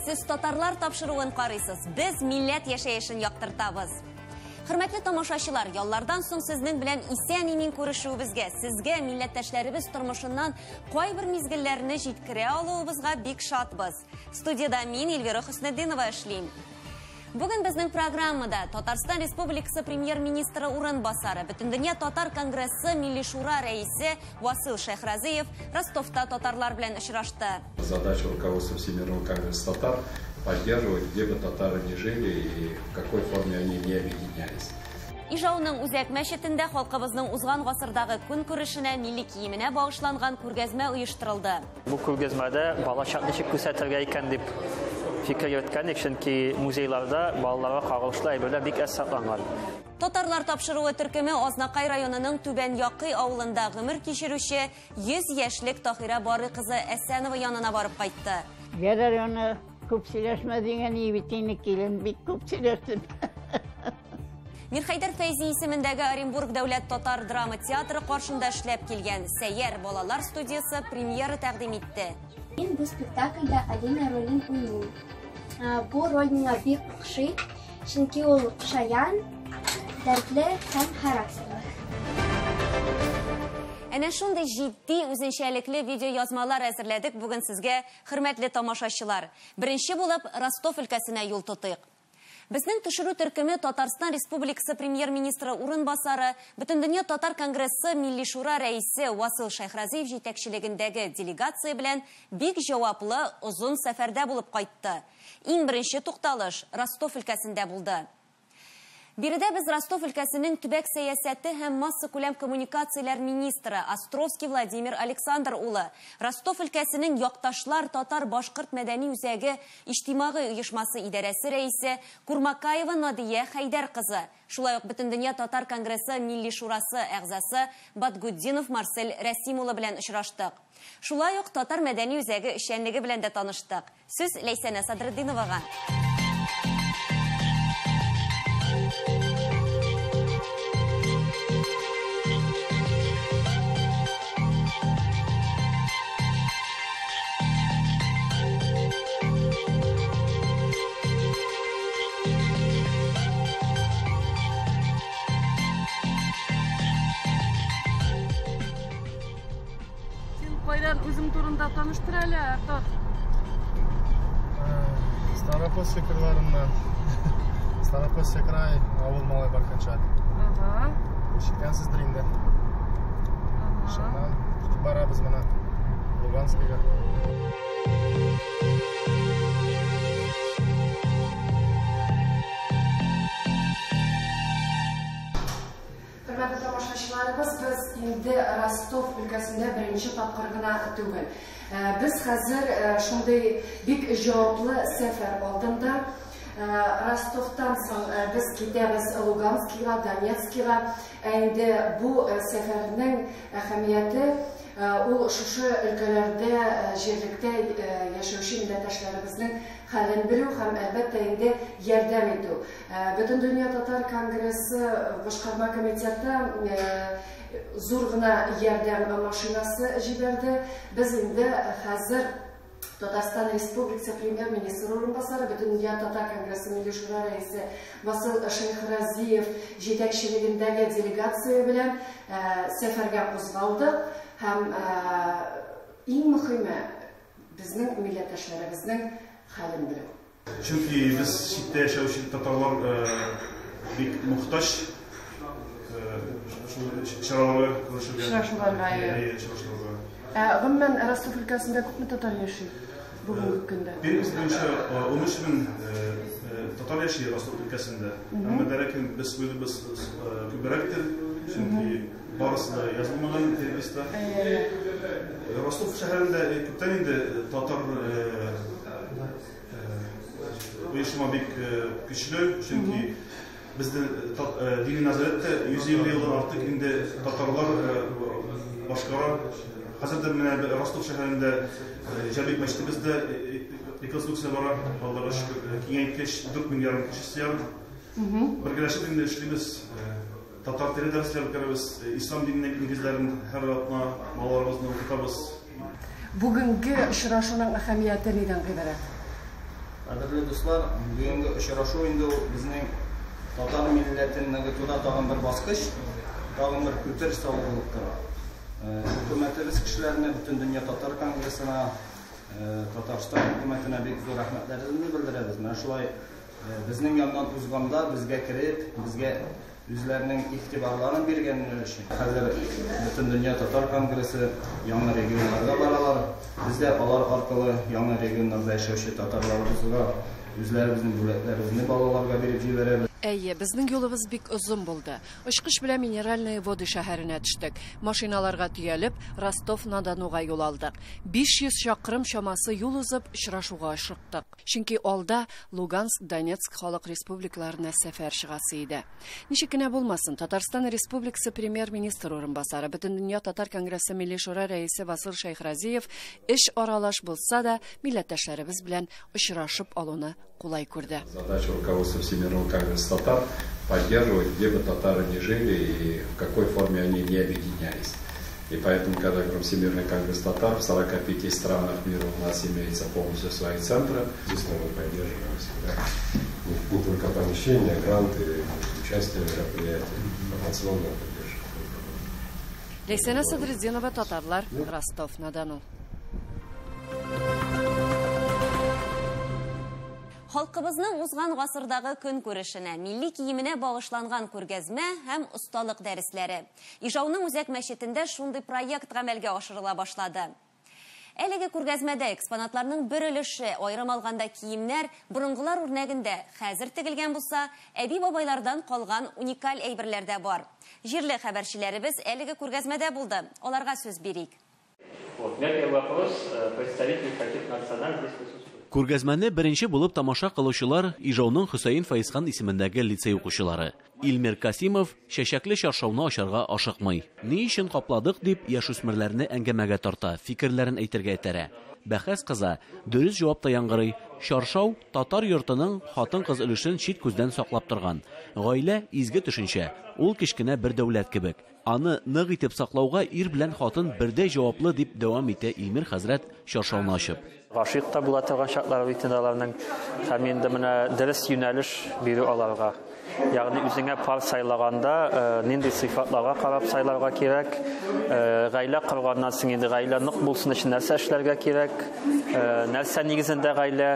Сез татарлар тапшыруын карыйсыз. Без милләт яшәешен яктыртабыз. Хөрмәтле тамашачылар, яллардан соң сезнең белән исән-имин күрешүебезгә, сезгә милләттәшләребез тормышыннан кайбер мизгелләрне җиткерә алуыбызга бик шатбыз. Студияда мин, Эльвира Хөснетдинова эшлим. Бүген безнең программада Татарстан Республикасы премьер-министры урынбасары, Бөтендөнья татар конгрессы Милли Шура рәисе Васил Шәйхразиев Ростовта татарлар белән очрашты. Задача руководства Всемирного конгресса татар поддерживать, где бы татары ни жили и в какой форме они не объединялись. Ижауның үзәк мәчетендә халкыбызның узган гасырдагы көнкүрешенә, милли киеменә багышланган күргәзмә оештырылды. Бу күргәзмәдә балачак ничек күрсәтергә икән дип фикер йөрткән идек, чөнки музейларда балаларга кагылышлы әйберләр бик әз сакланган. Татарлар тапшыруы төркеме Азнакай районының Түбән Якый авылында гомер кичерүче 100 яшьлек Таһира Барый кызы Әсәнова янына барып кайтты. Ярар, аны күп сөйләшмә дигән бит инде, килен, бик күп сөйләштем. Мирхәйдәр Фәйзи исемендәге Оренбург дәүләт татар драма театры каршында эшләп килгән Сәйяр балалар студиясе премьера тәкъдим итте. Мин бу спектакльдә Алина ролен уйныйм. Бу роль миңа бик ошый, чөнки ул шаян, дәртле һәм характерлы. Әнә шундый җитди, үзенчәлекле видеоязмалар әзерләдек бүген сезгә, хөрмәтле тамашачылар. Беренче булып Ростов өлкәсенә юл тотыйк. Безнең төшерү төркеме Татарстан Республикасы премьер-министры урынбасары, Бөтендөнья татар конгрессы Милли Шура рәисе Васил Шәйхразиев җитәкчелегендәге делегация белән бик җаваплы озын сәфәрдә булып кайтты. Иң беренче тукталыш Ростов өлкәсендә булды. Биредә без Ростов өлкәсенең төбәк сәясәте һәм массакүләм коммуникацияләр министры Островский Владимир Александр улы, Ростов өлкәсенең якташлар татар-башкорт мәдәни үзәге иҗтимагый оешмасы идарәсе рәисе Курмакаева Надия Хәйдәр кызы, шулай ук Бөтендөнья татар конгрессы Милли Шурасы әгъзасы Батгутдинов Марсель Рәсим улы белән очраштык. Шулай ук татар мәдәни үзәге эшчәнлеге белән дә таныштык. Сүз Ләйсәнә Садретдиновага. Кайдан үзең турында таныштыр әле, Артур? Старопольский кырларыннан. Старопольский край, авыл Малай Барканчак. Ага. Ишеткәнсездер инде. Шуннан китеп барабыз менә Луганскига. Хөрмәтле тамашачыларыбыз, без инде Ростов өлкәсендә беренче тапкыр гына түгел. Без хәзер шундый бик җаваплы сәфәр алдында. Ростовтан соң без китәбез Луганскига, Донецкига. Ә инде бу сәфәрнең әһәмияте ул шушы өлкәләрдә, җирлектә яшәүче милләттәшләребезнең хәлен белү һәм әлбәттә инде ярдәм итү. Бөтендөнья татар конгрессы башкарма комитеты зур гына ярдәм машинасы җибәрде. Без инде хәзер Татарстан Республикасы премьер-министры урынбасары, Бөтендөнья татар конгрессы Милли Шура рәисе Васил Шәйхразиев җитәкчелегендәге делегация белән сәфәргә кузгалдык һәм иң мөһиме безнең милләттәшләребезнең хәлен белү. Чөнки без читтә яшәүче татарлар бик мохтаҗ шул чараларга күрешергә. Очрашуларга, әйе. Әйе, очрашуларга. Гомумән, Ростов өлкәсендә күпме татар яши бүгенге көндә? Перепись буенча 13 мең татар яши Ростов өлкәсендә. Әмма дә ләкин без уйлыйбыз күбрәктер, чөнки барысы да язылмаган переписта. Ростов шәһәрендә күптән инде татар оешма бик көчле, чөнки безнең дини нәзарәттә 150 елдан артык инде татарлар башкара. Хәзер дә менә Ростов шәһәрендә Җәмигъ мәчетебездә реконструкция бара, Аллага шөкер, киңәйткәч 4,5 мең кеше сыяр. Бергәләшеп инде эшлибез, татар теле дәресләре үткәрәбез, ислам диненең нигезләрен һәр атна балаларыбызны укытабыз. Бүгенге очрашуның әһәмияте нидән гыйбарәт? Кадерле дуслар, бүгенге очрашу инде ул безнең татар милләтен ныгытуда тагын бер баскыч, тагын бер күпер салу булып тора. Хөкүмәтебез кешеләренә, Бөтендөнья татар конгрессына, Татарстан хөкүмәтенә бик зур рәхмәтләребезне белдерәбез. Менә шулай безнең яннан узганда безгә кереп, безгә үзләренең игътибарларын биргәннәре өчен. Хәзер Бөтендөнья татар конгрессы яңа регионнарга баралар. Без дә алар аркылы яңа регионнарда яшәүче татарларыбызга үзләребезнең бүләкләребезне балаларга биреп җибәрәбез. Әйе, безнең юлыбыз бик озын булды. Очкыч белән Минеральные воды шәһәренә төштек. Машиналарга төялеп, Ростов-на-Донуга юл алдык. 500 чакрым чамасы юл узып, очрашуга ашыктык. Чөнки алда Луганск, Донецк халык республикаларына сәфәр чыгасы иде. Ничек кенә булмасын, Татарстан Республикасы премьер-министр урынбасары, Бөтендөнья татар конгрессы Милли шура рәисе Васил Шәйхразиев эш аралаш булса да, милләттәшләребез белән очрашып алуны кулай күрде. Задача руководства Всемирного конгресса татар поддерживать, где бы татары ни жили и в какой форме они не объединялись. И поэтому, когда говорим Всемирный конгресс татар, в 45 странах мира у нас имеется полностью свои центры. Естественно, мы поддерживаем всегда не только помещения, гранты, участие в мероприятиях, информационная поддержка. Ләйсәнә Садретдинова, Татарлар, Ростов-на-Дону. Халкыбызның узган гасырдагы көн күрешенә, милли киеменә багышланган күргәзмә һәм осталык дәресләре. Ижауның үзәк мәчетендә шундый проект гамәлгә ашырыла башлады. Әлеге күргәзмәдә экспонатларның бер өлеше, аерым алганда киемнәр, борынгылар үрнәгендә хәзер тегелгән булса, әби-бабайлардан калган уникаль әйберләр дә бар. Җирле хәбәрчеләребез әлеге күргәзмәдә булды. Аларга сүз бирик. Вот, первый вопрос, представители каких национальностей присутствуют? Күргәзмәне беренче булып тамаша кылучылар Ижауның Хөсәен Фәйзхан исемендәге лицей укучылары. Илмир Касимов чәчәкле чаршауны ачарга ашыкмый. Ни өчен капладык дип яшүсмерләрне әңгәмәгә тарта, фикерләрен әйтергә этәрә. Бәхәс кыза, дөрес җавап та яңгырый. Чаршау татар йортының хатын-кыз өлешен чит күздән саклап торган. Гаилә изге төшенчә, ул кечкенә бер дәүләт кебек. Аны нык итеп саклауга ир белән хатын бердәй җаваплы дип дәвам итә Илмир хәзрәт чаршауны ачып. Гашыйк та була торган шартлар бит инде аларның. Һәм инде менә дөрес юнәлеш бирү аларга. Ягъни үзеңә пар сайлаганда нинди сыйфатларга карап сайларга кирәк, гаилә корганнан соң инде гаилә нык булсын өчен нәрсә эшләргә кирәк, нәрсә нигезендә гаилә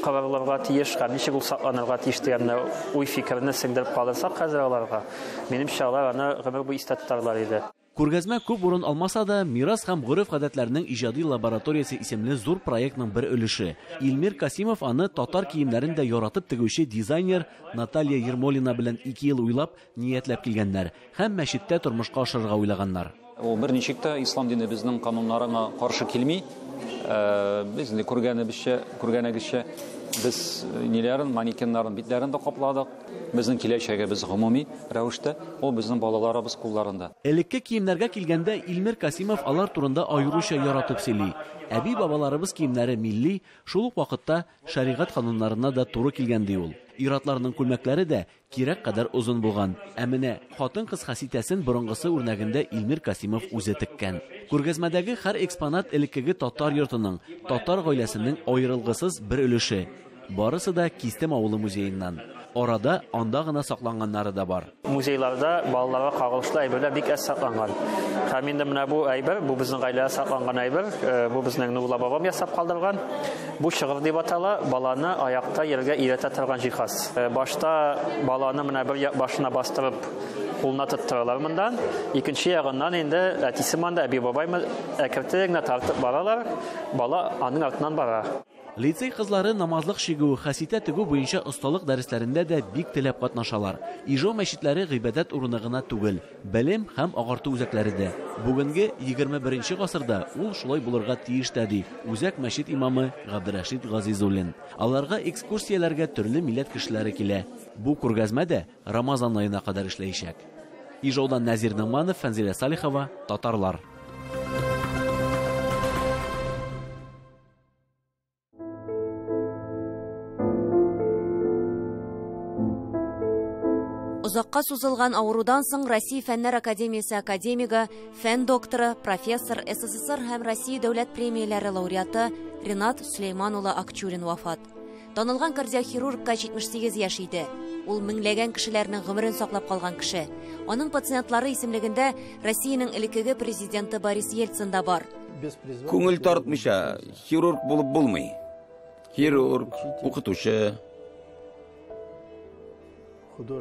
корылырга тиеш һәм ничек ул сакланырга тиеш дигән уй-фикерне сеңдереп калдырсак хәзер аларга, минемчә, алар аны гомер буе истә тотарлар иде. Күргәзмә күп урын алмаса да, Мирас һәм гореф-гадәтләрнең иҗади лабораториясе исемле зур проектның бер өлеше. Илмир Касимов аны татар киемнәрен дә яратып тегүче дизайнер Наталья Ермолина белән 2 ел уйлап, ниятләп килгәннәр һәм мәчеттә тормышка ашырырга уйлаганнар. Ул берничек тә ислам динебезнең кануннарына каршы килми. Без инде күргәнегезчә, без ниләрен, манекеннарын, битләрен дә капладык. Безнең киләчәгебез гомуми рәвештә, ул безнең балаларыбыз кулларында. Элекке киемнәргә килгәндә Илмир Касимов алар турында аеруча яратып сөйли. Әби-бабаларыбыз киемнәре милли, шул ук вакытта шәригать кануннарына да туры килгән ди ул. Ир-атларның күлмәкләре дә кирәк кадәр озын булган. Ә менә хатын-кыз хаситәсен борынгысы үрнәгендә Илмир Касимов үзе теккән. Күргәзмәдәге һәр экспонат элеккеге татар йортының, татар гаиләсенең аерылгысыз бер өлеше. Барысы да Кистем авылы музееннан. Арада анда гына сакланганнары да бар. Музейларда балаларга кагылышлы әйберләр бик әз сакланган. Һәм инде менә бу әйбер, бу безнең гаиләдә сакланган әйбер, бу безнең Нурулла бабам ясап калдырган. Бу чыгыр дип атала, баланы аякта йөрергә өйрәтә торган җиһаз. Башта баланы менә бер як башына бастырып кулына тоттыралар мондан. Икенче ягыннан инде әтисе монда, әби бабаймы әкрен генә тартып баралар, бала аның артыннан бара. Лицей кызлары намазлык чигү, хаситә тегү буенча осталык дәресләрендә дә бик теләп катнашалар. Ижау мәчетләре гыйбадәт урыны гына түгел, белем һәм агарту үзәкләре дә. Бүгенге 21 гасырда ул шулай булырга тиеш тә ди Үзәк мәчет имамы Габдрәшит Газизуллин. Аларга экскурсияләргә төрле милләт кешеләре килә. Бу күргәзмә дә Рамазан аена кадәр эшләячәк. Ижаудан Нәзир Нагманов, Фәнзилә Салихова, Татарлар. Озакка сузылган авырудан соң Россия Фәннәр академиясе академигы, фән докторы, профессор, СССР һәм Россия дәүләт премияләре лауреаты Ринат Сөләйман улы Акчурин вафат. Танылган кардиохирургка 78 яшь иде. Ул меңләгән кешеләрнең гомерен саклап калган кеше. Аның пациентлары исемлегендә Россиянең элеккеге президенты Борис Ельцин да бар. Күңел тартмыйча хирург булып булмый. Хирург, укытучы,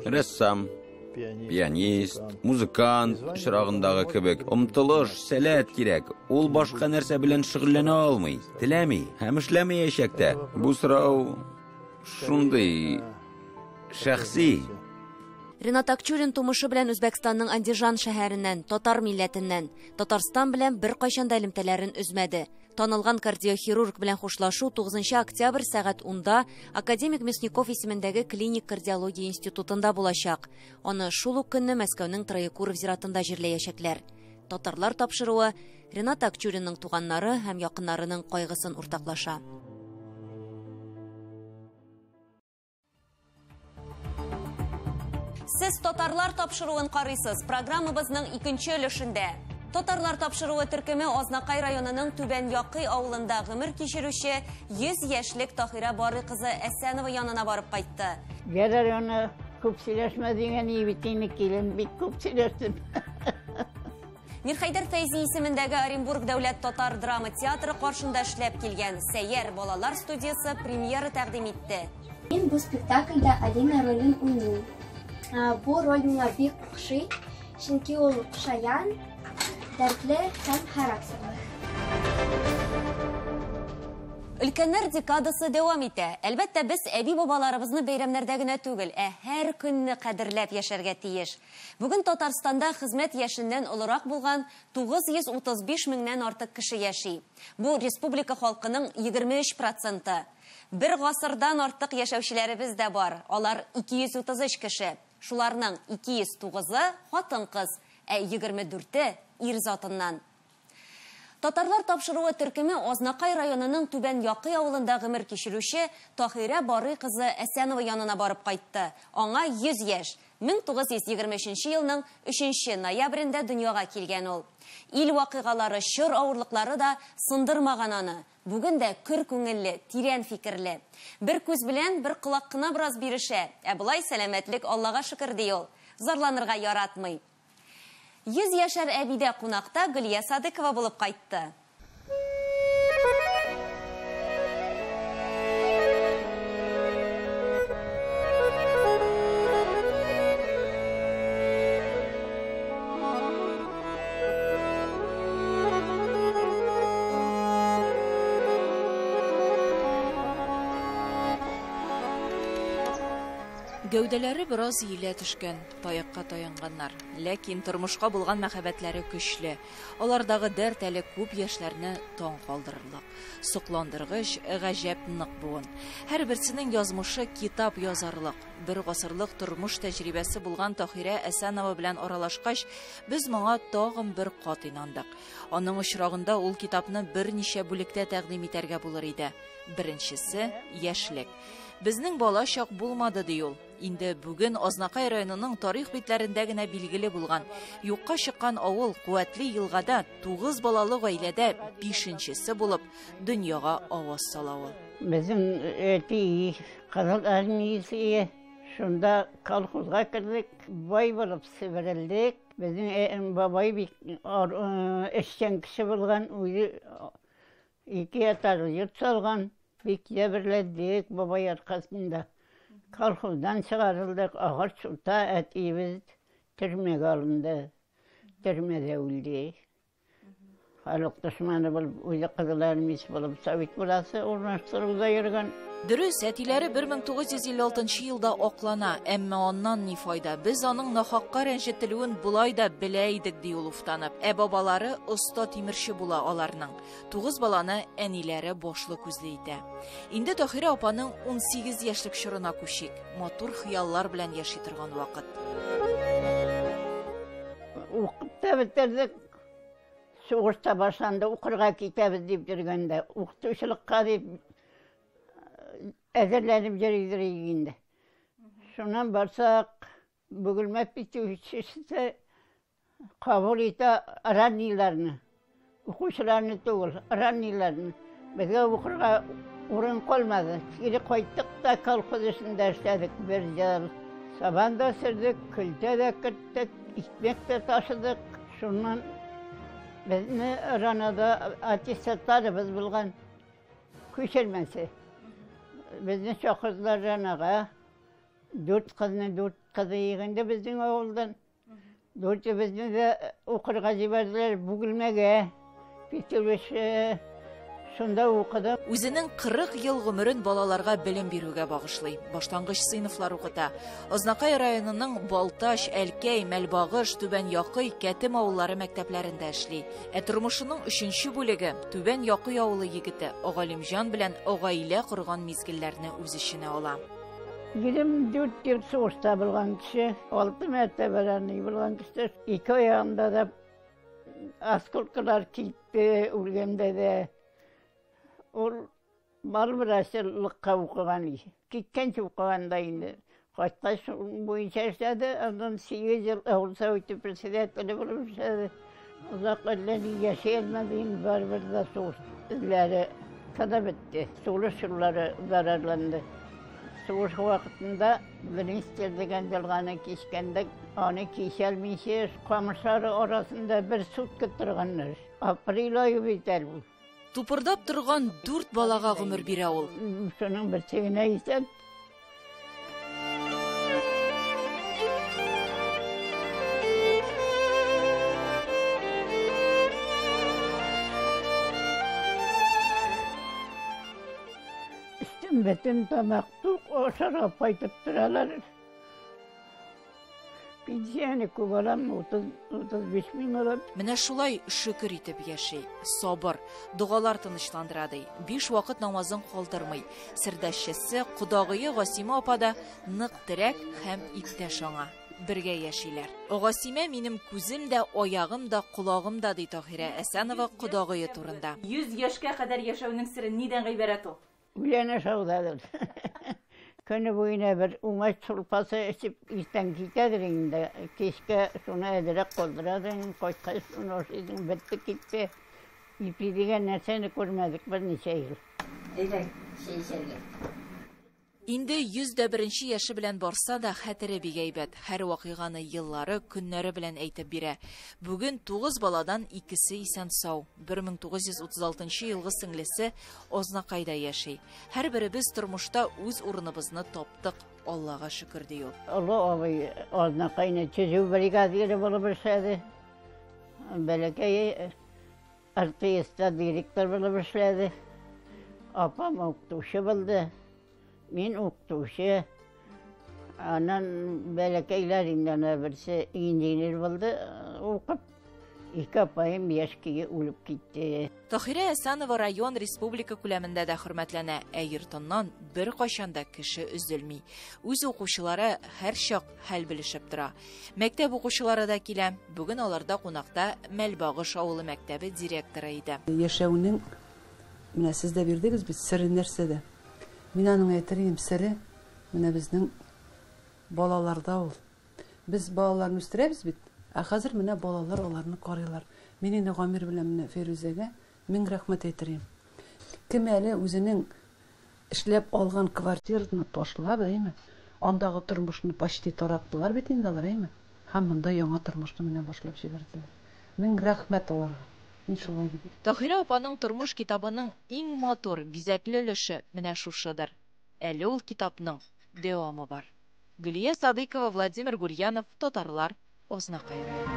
рәссам, пианист, музыкант очрагындагы кебек омтылыш, сәләт кирәк. Ул башка нәрсә белән шөгыльләнә алмый, теләми һәм эшләмәячәк тә. Бу сорау шундый шәхси. Ренат Акчурин тумышы белән Үзбәкстанның Андижан шәһәреннән, татар милләтеннән. Татарстан белән беркайчан да элемтәләрен өзмәде. Танылган кардиохирург белән хушлашу 9 октябрь сәгать 10-да Академик Мясников исемендәге клиник кардиология институтында булачак. Аны шул ук көнне Мәскәүнең Троекуров зиратында җирләячәкләр. Татарлар тапшыруы Ренат Акчуринның туганнары һәм якыннарының кайгысын уртаклаша. Сез татарлар тапшыруын карыйсыз. Программабызның икенче өлешендә. Татарлар тапшыруы төркеме Азнакай районының Түбән Якый авылында гомер кичерүче 100 яшьлек Таһира Барый кызы Әсәнова янына барып кайтты. Ярар аны күп сөйләшмә дигән бит инде килен, бик күп сөйләштем. Мирхәйдәр Фәйзи исемендәге Оренбург дәүләт татар драма театры каршында эшләп килгән Сәйяр балалар студиясе премьера тәкъдим итте. Мин бу спектакльдә Алина ролен уйныйм. Бу роль миңа бик ошый, чөнки ул шаян, дәртле һәм характерлы. Өлкәннәр декадасы дәвам итә. Әлбәттә, без әби-бабаларыбызны бәйрәмнәрдә генә түгел, ә һәр көнне кадерләп яшәргә тиеш. Бүген Татарстанда хезмәт яшеннән олырак булган 935 меңнән артык кеше яши. Бу республика халкының 23%. Бер гасырдан артык яшәүчеләребез дә бар. Алар 233 кеше. Шуларның 209-ы хатын-кыз, ә 24-е ир затыннан. Татарлар тапшыруы төркеме Азнакай районының Түбән Якый авылында гомер кичерүче Таһира Барый кызы Әсәнова янына барып кайтты. Аңа 100 яшь. 1923 елның 3 ноябрендә дөньяга килгән ул. Ил вакыйгалары, чор авырлыклары да сындырмаган аны. Бүген дә көр күңелле, тирән фикерле. Бер күз белән бер колак кына бераз бирешә. Ә болай сәламәтлек Аллага шөкер ди ул. Зарланырга яратмый. 100 яшәр әбидә кунакта Гөлия Садыкова булып кайтты. Гәүдәләре бераз иелә төшкән, таякка таянганнар. Ләкин тормышка булган мәхәббәтләре көчле. Алардагы дәрт әле күп яшьләрне таң калдырырлык. Сокландыргыч, гаҗәп нык буын. Һәрберсенең язмышы китап язарлык. Бер гасырлык тормыш тәҗрибәсе булган Таһира Әсәнова белән аралашкач, без моңа тагын бер кат инандык. Аның очрагында ул китапны берничә бүлектә тәкъдим итәргә булыр иде. Беренчесе яшьлек. Безнең бала чак булмады ди ул. Инде бүген Азнакай районының тарих битләрендә генә билгеле булган. Юкка чыккан авыл куәтле елгада 9 балалы гаиләдә 5-нчесе булып дөньяга аваз сала ул. Безнең әти Кызыл армиясе, шунда колхозга кердек, бай булып себерелдек. Безнең бабай бик эшчән кеше булган, үзе ике этажлы йорт салган. Бик җәберләдек бабай аркасында. Колхоздан чыгарылдык, агач сута әтиебез төрмәгә алынды. Төрмәдә үлде. Халык дошманы булып, үзе Кызыл армиясе булып, совет власы урнаштыруда йөргән. Дөрес, әтиләре 1956 елда аклана, әмма аннан ни файда? Без аның нахакка рәнҗетелүен болай да белә идек, ди ул уфтанып. Ә бабалары оста тимерче була аларның. 9 баланы әниләре башлы күзле итә. Инде Таһира апаның 18 яшьлек чорына күчик. Матур хыяллар белән яши торган вакыт. Укып та бетердек. Сугышта башланды, укырга китәбез дип йөргәндә, укытучылыкка дип әзерләнеп йөридер инде. Шуннан барсак, Бөгелмә педучилищесы кабул итә ранниларны, укучыларны түгел, ранниларны. Безгә укырга Урын калмады. Кире кайттык та колхоз эшендә эшләдек бер ел. Сабан да сөрдек, көлтә дә керттек, икмәк тә ташыдык. Шуннан безне ранада аттестатларыбыз булган күчермәсе. Безне чакырдылар ранага. Дүрт кызны, дүрт кызы йыгынды безнең авылдан. Дүртебезне дә укырга җибәрделәр Бөгелмәгә. Петрович шунда укыдым. Үзенең 40 ел гомерен балаларга белем бирүгә багышлый. Башлангыч сыйныфлар укыта. Азнакай районының Балтач, Әлкәй, Мәлбагыш, Түбән Якый, Кәтем авыллары мәктәпләрендә эшли. Ә тормышының өченче бүлеге Түбән Якый авылы егете Агалимҗан белән гаилә корган мизгелләрне үз эченә ала. 24 ел сугышта булган кеше, 6 мәртәбә ранный булган кеше, ике аягында да осколкалар китте, үлгәндә дә. Ул мал врачлыкка укыган, киткәнче укыган да инде. Кайткач буенча эшләде, аннан 8 ел авыл советы председателе булып эшләде. Озак әллә ни яши алмады инде, барыбер дә сугыш эзләре тына бетте. Сулыш юллары зарарланды. Сугыш вакытында Днестр дигән елганы кичкәндә, аны кичә алмыйча камышлары арасында бер сутка торганнар. Апрель ае бит әле бу. Тупырдап торган 4 балага гомер бирә ул. Шуның берсе генә исән. Өстем бөтен тамак тук, ашарга кайтып торалар. Пенсияне күп алам, 35 мең алам. Менә шулай шөкер итеп яши, сабыр, догалар тынычландыра ди. 5 вакыт намазын калдырмый. Сердәшчесе, кодагые Гасима апа да нык терәк һәм иптәш аңа. Бергә яшиләр. Гасимә минем күзем дә, аягым да, колагым да, ди Таһирә Әсәнова кодагые турында. 100 яшькә кадәр яшәүнең сере нидән гыйбарәт ул? Үләне шаудадыр. Көне буена бер уңач шулпасы эчеп иртән китәдер инде. Кичкә шуны әзрәк калдырадыр, кайткач шуны ашыйсың, бетте китте. Ипи дигән нәрсәне күрмәдек берничә ел. Әйдә, чәй эчәргә. Инде 101 яше белән барса да хәтере бик әйбәт. Һәр вакыйганы еллары, көннәре белән әйтеп бирә. Бүген 9 баладан 2-се исән сау. 1936 елгы сеңлесе Азнакайда яши. Һәрберебез тормышта үз урыныбызны таптык, Аллага шөкер, ди ул. Олы абый Азнакайны төзү бригадиры булып эшләде. Бәләкәй РТСта директор булып эшләде. Апам укытучы булды. Мин укытучы. Аннан бәләкәйләр инде ана берсе инженер булды, укып. Ике апаем яшь көе үлеп китте. Таһирә Әсәнова район, республика күләмендә дә хөрмәтләнә, ә йортыннан бер кайчан да кеше өзелми. Үз укучылары һәр чак хәл белешеп тора. Мәктәп укучылары да килә. Бүген аларда кунакта Мәлбагыш авылы мәктәбе директоры иде. Яшәүнең менә сез дә бирдегез бит сере нәрсәдә? Мин аның әйтер идем, сере менә безнең балаларда ул. Без балаларны үстерәбез бит, ә хәзер менә балалар аларны карыйлар. Мин инде Гамир белән менә Фирүзәгә мең рәхмәт әйтер идем. Кем әле үзенең эшләп алган квартираны ташлап, әйме? Андагы тормышны почти тараттылар бит инде алар, әйме? Һәм монда яңа тормышны менә башлап җибәрделәр. Мең рәхмәт аларга. Мин шулай дим. Таһирә апаның тормыш китабының иң матур, бизәкле өлеше менә шушыдыр. Әле ул китапның дәвамы бар. Гөлия Садыйкова, Владимир Гурьянов, Татарлар, Азнакай районы.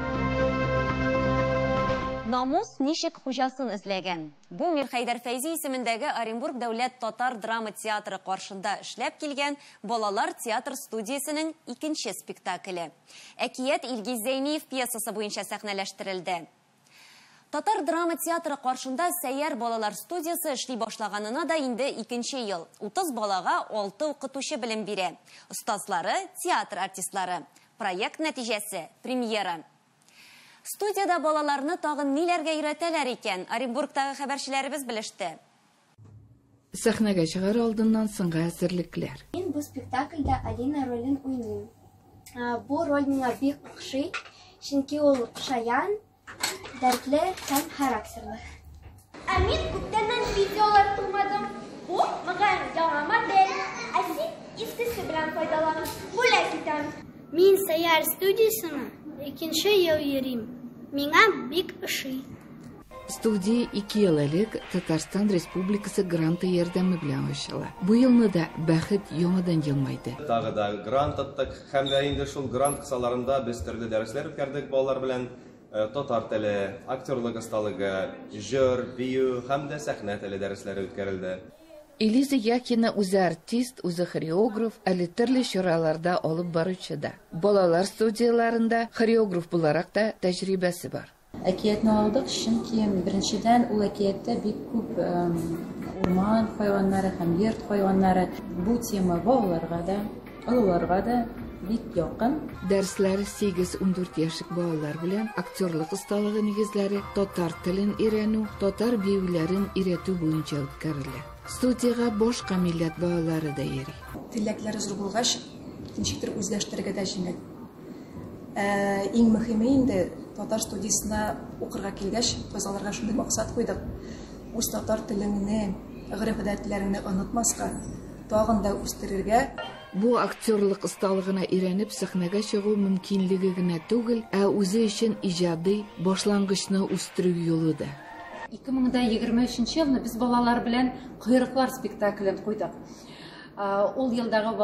Намус ничек хуҗасын эзләгән? Бу Мирхәйдәр Фәйзи исемендәге Оренбург дәүләт татар драма театры каршында эшләп килгән балалар театр студиясенең икенче спектакле. Әкият Илгиз Зәйниев пьесасы буенча сәхнәләштерелде. Татар драма театры каршында Сәйяр балалар студиясе эшли башлаганына да инде икенче ел. 30 балага 6 укытучы белем бирә. Остазлары, театр артистлары. Проект нәтиҗәсе премьера. Студияда балаларны тагын ниләргә өйрәтәләр икән? Оренбургтагы хәбәрчеләребез белеште. Сәхнәгә чыгар алдыннан соңгы әзерлекләр. Мин бу спектакльдә Алина ролен уйныйм. Бу роль миңа бик охшый, чөнки ул шаян, дәртле һәм характерлы. Ә мин күптәннән видеолар тумадым. Бу Сәйяр студиясенә икенче ел йөрим. Миңа бик ошый. Студия 2 ел элек Татарстан Республикасы гранты ярдәме белән ачыла. Бу елны да бәхет яңадан елмайды. Тагы да грант тоттык һәм дә инде шул грант кысаларында без төрле дәресләр үткәрдек балалар белән. Татар теле, актерлык осталыгы, җыр, бию һәм дә сәхнә теле дәресләре үткәрелде. Элиза Яхина үзе артист, үзе хореограф, әле төрле чараларда алып баручы да. Балалар студияларында хореограф буларак та тәҗрибәсе бар. Әкиятне алдык, чөнки беренчедән ул әкияттә бик күп урман хайваннары һәм йорт хайваннары. Бу тема балаларга да, олыларга да бик якын. Дәресләр 8-14 яшьлек балалар белән актерлык осталыгы нигезләре, татар телен өйрәнү, татар биюләрен өйрәтү буенча үткәрелә. Студиягә башка милләт балалары да йөри. Теләкләре зур булгач, ничектер үзләштерергә дә җиңел. Иң мөһиме инде татар студиясенә укырга килгәч, без аларга шундый максат куйдык. Үз татар телеңне, гореф-гадәтләреңне онытмаска, тагын да үстерергә. Бу актерлык осталыгына өйрәнеп сәхнәгә чыгу мөмкинлеге генә түгел, ә үзе өчен иҗади башлангычны үстерү юлы да. 2023 елны без балалар белән Койрыклар спектаклен куйдык. Ул елдагы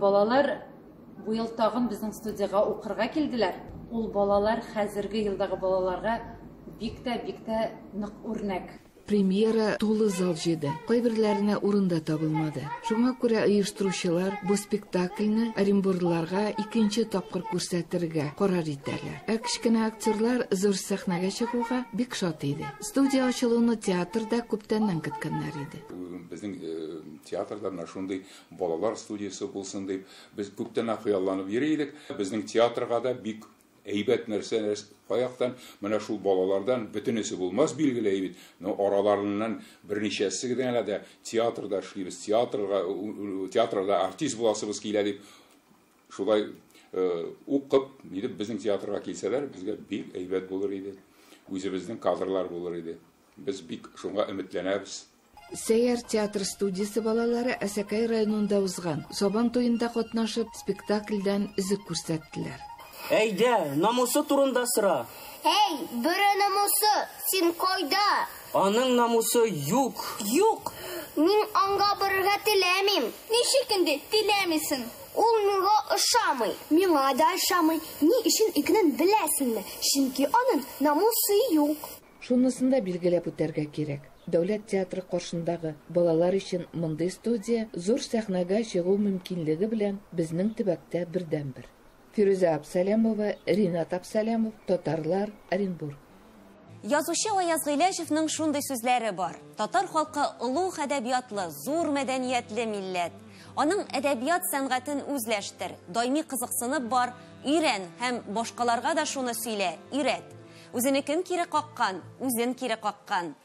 балалар бу ел тагын безнең студиягә укырга килделәр. Ул балалар хәзерге елдагы балаларга бик тә нык үрнәк. Премьера тулы зал җыйды. Кайберләренә урын да табылмады. Шуңа күрә оештыручылар бу спектакльне Оренбургларга икенче тапкыр күрсәтергә карар итәләр. Ә кечкенә актерлар зур сәхнәгә чыгуга бик шат иде. Студия ачылуны театрда күптәннән көткәннәр иде. Безнең театрда менә шундый балалар студиясе булсын дип без күптәннән хыялланып йөри идек. Безнең театрга да бик әйбәт нәрсә, каяктан менә шул балалардан бөтенесе булмас билгеле бит, но араларыннан берничәсе генә дә театрда эшлибез, театрда артист буласыбыз килә дип шулай укып, нидеп безнең театрга килсәләр, безгә бик әйбәт булыр иде. Үзебезнең кадрлар булыр иде. Без бик шуңа өметләнәбез. Сәйяр театр студиясе балалары Әсәкәй районында узган Сабан туенда катнашып, спектакльдән өзек күрсәттеләр. Әйдә, намусы турында сора. Әй, бүре намусы, син кайда? Аның намусы юк. Юк. Мин аңга барырга теләмим. Ничек инде теләмисең? Ул миңа ошамый. Миңа да ошамый. Ни өчен икәнен беләсеңме? Чөнки аның намусы юк. Шунысын да билгеләп үтәргә кирәк. Дәүләт театры каршындагы балалар өчен мондый студия зур сәхнәгә чыгу мөмкинлеге белән безнең төбәктә бердәнбер. Фирүзә Абсалямова, Ринат Абсалямов, Татарлар, Оренбург. Язучы Аяз Гыйләҗевның шундый сүзләре бар. Татар халкы олуг әдәбиятлы, зур мәдәниятле милләт. Аның әдәбият сәнгатен үзләштер, даими кызыксынып бар, өйрән һәм башкаларга да шуны сөйлә, өйрәт. Үзенекен кире каккан, үзен кире каккан.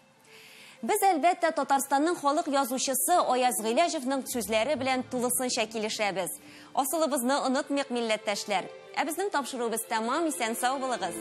Без әлбәттә Татарстанның халык язучысы Аяз Гыйләҗевның сүзләре белән тулысынча килешәбез. Асылыбызны онытмыйк, милләттәшләр. Ә безнең тапшыруыбыз тәмам, исән сау булыгыз.